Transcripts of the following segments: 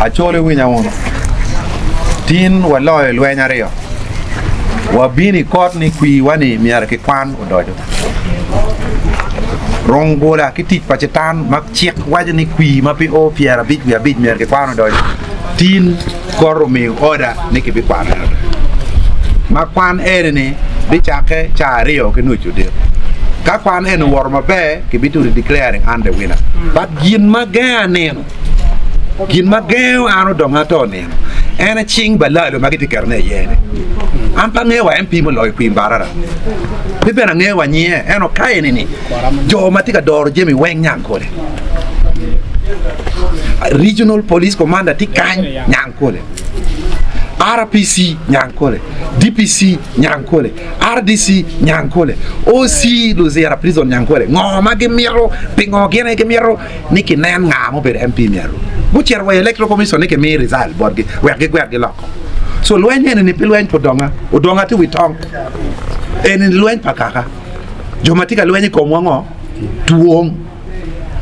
Acholi winya wunu. Tin waloyo lweny aryo. Wabino i kot ni kwiwa ni myero kikwan odoco. Rungula ki tic pa citan ma cik waco ni kwir ma pe o 55 wiye abic myero kikwan odoco. Tin kot omiyo oda ni kibikwano en odoco. Ma kwan eni-ni bicakke ca aryo ki nucu odiko. Ka kwan eni owoto maber, kibitudo declaring an the winner. But gin ma genga nino, gin ma gengo an odonga ato nino, en aye cing balalo ma gitye ketone iye-ni. An pe angeyo wa MP muloyo kwir Mbarara. Pe bene angeyo wa nyinge, ento ka eni-ni, jo ma tye ka doro jami weng Nyangkole. Regional Police Commander tye kany, Nyangkole. RPC, Nyangkole. DPC, Nyangkole. RDC, Nyangkole. OC, Luzira Prison, Nyangkole. Ngo ma gimito? Pingo gin aye gimito ni kinen nga ma obedo MP myero gucito wa i Electoral Commission ni kimi result botgi wek gigwek giloko. So lweny eni ni pe lweny pa Odonga. Odonga tye wi tong. Eni ni lweny pa kaka. Jo ma tye ka lweny i komwa ngo? Twong.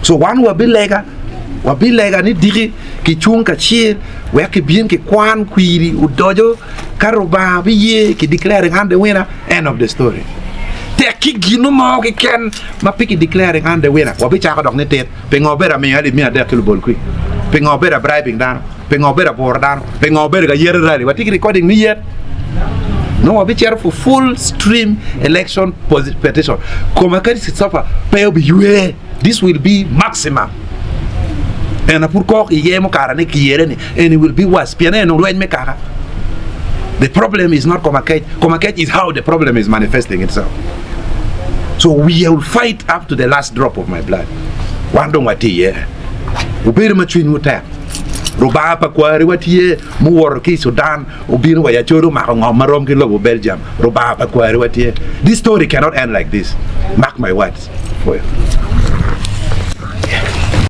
So wan wabilega, wabilega ni diki kicung kacel wek kibin kikwan kwiri odoco ka Rubanga biye ki declaring an the winner, end of the story. Tek ki gino mo keken ma pe ki declaring an the winner, wabicako dok ni tit pingo obedo amiyo alip miya adek ki lubol kwi, pingo obedo a bribing dano, pingo obedo aburo dano, pingo obedo ka yet i rally, watye ki recording me yet. Nongo wabicito for full stream election petition. Koma kadi Christopher pe obiywe. This will be maximum. En pud kok iye mukara ni kiyere ni and it will be worse pien en lweny me kaka. The problem is not koma kec. Koma kec is how the problem is manifesting itself. So we will fight up to the last drop of my blood. Wan dong watye iye. Wubedo ma cwinywu tek. Rubanga pa kwariwa tye muwoto ki i Sudan obino wa i Acholi omako ngom ma rom ki lobo Belgium. Rubanga pa kwariwa tye. This story cannot end like this. Mark my words. Pwoyo.